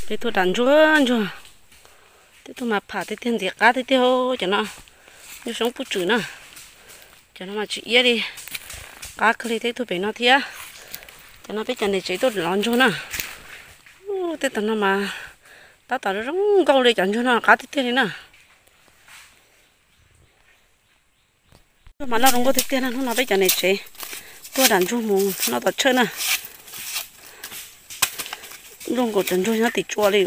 Peb tuaj dam ntsuag ntsuag, tej tug mas pham tiag tiag, ntxim qab tiag tiag. Cov no ntsuag xyoob puj tswm na. Cov no mas tsis iab li, qab kawg li tej tug pem no thiab. Cov no peb cov niam tsev tuaj lov ntsuag na. Ub, tej tug no mas tab tom zoo nkauj li, cov ntsuag no qab tiag tiag li na. Ntsuag mas loj zoo nkauj tiag tiag na. Hnub no peb cov niam tsev tuaj dam ntsuag mus noj tom tshawj na. Zoo nkaus cov ntsuag nyob tim tsua li.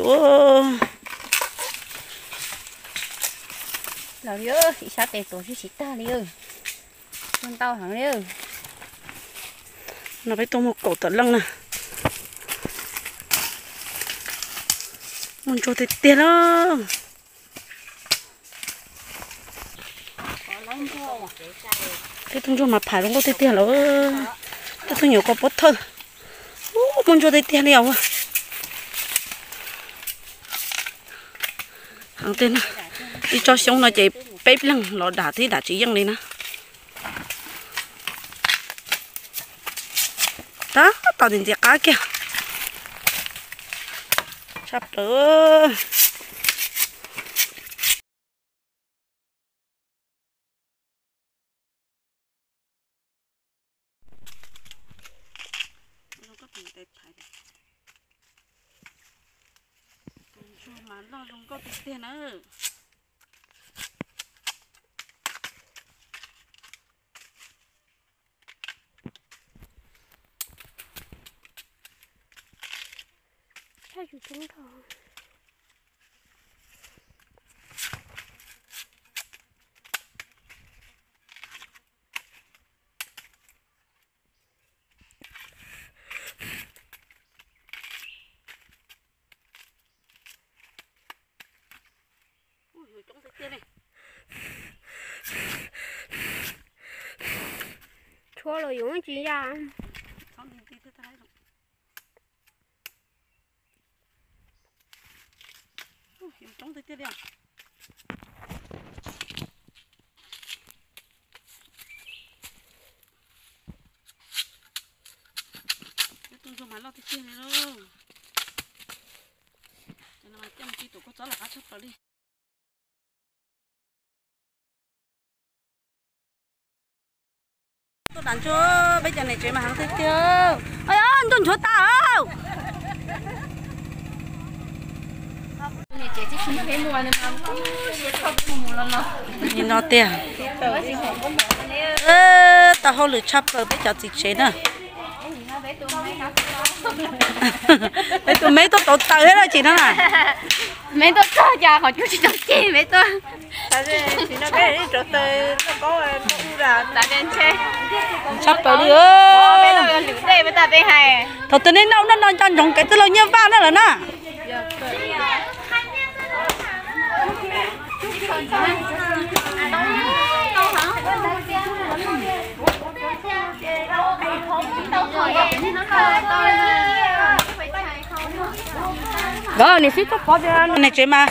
Los li, ib sab tes tuav sib tsis tag li. Ntau heev li. No peb tuaj muag kaum tawm leej na. Muaj ntsuag tiag tiag lawm. Tej tug ntsuag mas pham zoo nkauj tiag tiag lawm. Tej tug nyuam qhuav pov thawj. Ub, muaj ntsuag tiag tiag li os. Heev tiag na. Ib tsob xyoob no ces peb leeg los dam twb dam tsis yeej li na. Tab tom ntxim ntxim qab kiag. Tshaj plaws. Tus ntsuag mas loj zoo nkauj tiag tiag na. Tshuav los yuav tsis ya. Coob tiag tiag li. Tus ntsuag mas loj tiag tiag li lauj. Cov no mas coj mus ci tus kua txob los qab tshaj plaws li. Tuaj dam ntsuag, peb cov niam tsev mas heev tiag tiag. Ntsuag nchuav tas. Li no tiag. Tau hauj lwm tshaj plaws peb cov txiv tsev na. Peb tus me tuaj tau taws thiab no tsis no na. Me tuaj txog cas qhov cub tsis tau ceg me tuaj. Tshaj plaws li. Thaum twg nej noj no nco ntsoov kev tij laug Nyiaj Vaj na lawm na. Niam tsev mas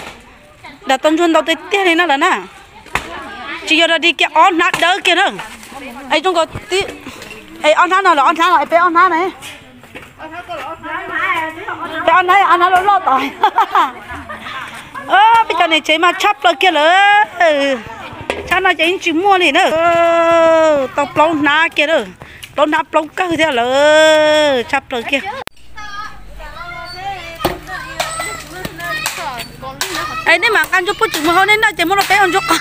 dam tau ntsuag ntau tiag tiag li na lawm na. Tsis yog dog dig kiag, ob hnab dawb kiag na. Es zoo nkaus, es ob hnab no los ob hnab no, es peb ob hnab na. Peb ob hnab, ob hnab loj loj tod. Peb cov niam tsev mas tshaj plaws kiag lawm. Tshab no ces yeej tsis muaj li na. Tau plaub hnab kiag na. Plaub hnab plaub kawg thiab lawm, tshaj plaws kiag. Es nej mam nqa ntsuag puag tseem mus hau nej noj ces muab rau peb ua ntsuag qos.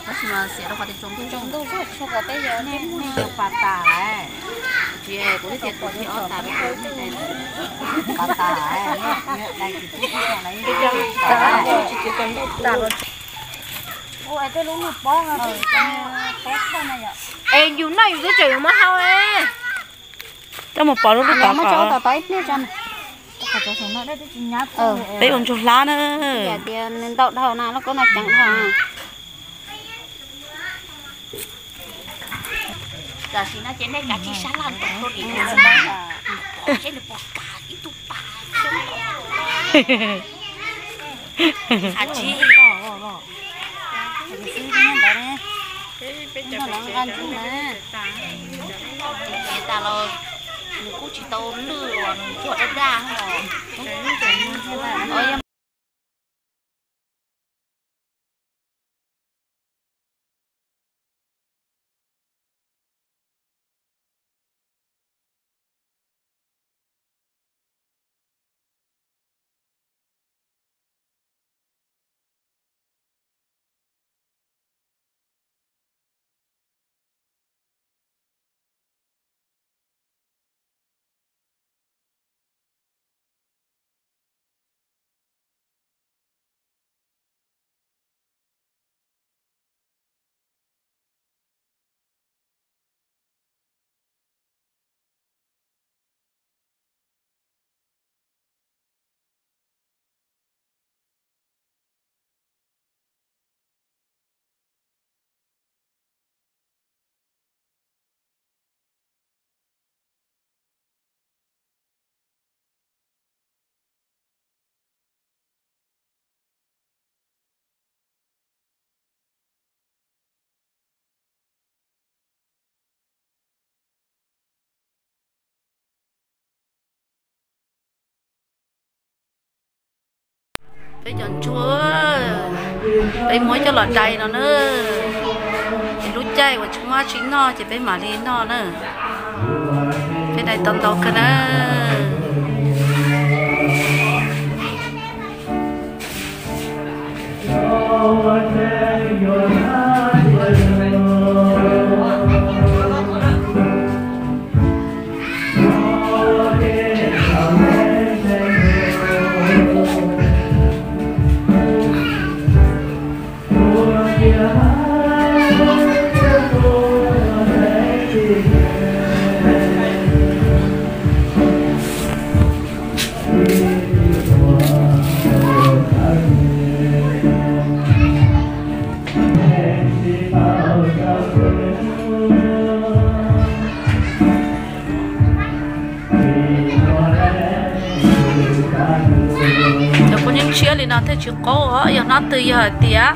Tab sis mas xiam rau qhov tias tsaus ntuj, tsaus ntuj tsuag tsuag kom peb yuav, peb muaj pas tas lawm. Tsis, kuv twb tias tus thib ob tas, pas tas lawm, dai tsis pub thiab lawm. Es yus noj yus twb tseem yuav muab hau. Coj mus pov lub lub tod. Peb ua ntsuag hlab na. Tias ntau dhau na, lub koob no ceev dhau. Tam sim no ces nej kav tsij sab laj nrog rau dim seb nws puas tas ib tug pas xyoob. Tsis, Nqa ntsuj na. Ces tas los nws kuj tsis tau lwj uas nws cuag daj daj os. Peb cov ntsuag, peb muab coj los dai no na. Ces lub caij uas tsis muaj dab tsi noj ces peb mam li noj na. Peb dai tau ntau kawg na. Cov kua nyiaj tshiab li no thiaj tsis qaub os, yog hnab twg yog hais tias